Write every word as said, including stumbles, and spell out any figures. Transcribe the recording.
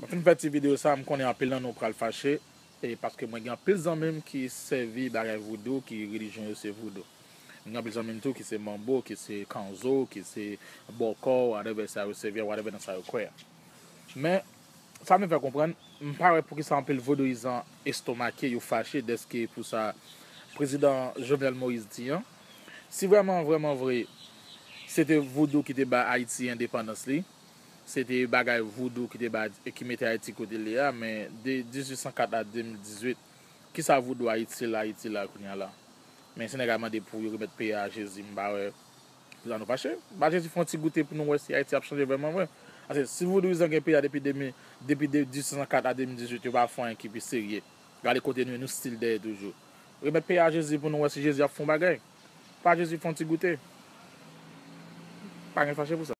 M fè ti videyo sa, m konnen anpil nan nou pral fache, e paske mwen gen anpil zanmi m ki sèvi bagay voudou, ki relijyon yo se voudou. M gen anpil zanmi m tou ki se manbo, ki se kanzo, ki se bòkò, whatever sa yo sèvi a, whatever nan sa yo kwè a. Men, sa m vle fè konprann, m pa wè poukisa anpil vodouyizan estomake, yo fache dèske pou sa prezidan Jovenel Moïse di an. Si vrèman, vrèman vre, se te voudou ki te ba Ayiti endepandans li, se te bagay voudou ki te ba, ki mete Ayiti kote l ye a, men de dizuit san kat a de mil dizuit, kisa voudou a itil Ayiti la kounye a la? Men Senegal mande pou yo remèt peyi a Jezi, m pa wè kisa nou fache. Ba Jezi fè yon ti goute pou nou wè si Ayiti ap chanje vrèman vre. Paske si vodouyizan gen peyi a depi de mil, depi de dizuit san kat a de mil dizuit, yo pa fè anyen ki pi serye. Gade kote nou ye, nou still dèyè toujou. Remèt peyi a Jezi pou nou wè si Jezi ap fè yon bagay. Ba Jezi fè yon ti goute. Pa gen fache pou sa.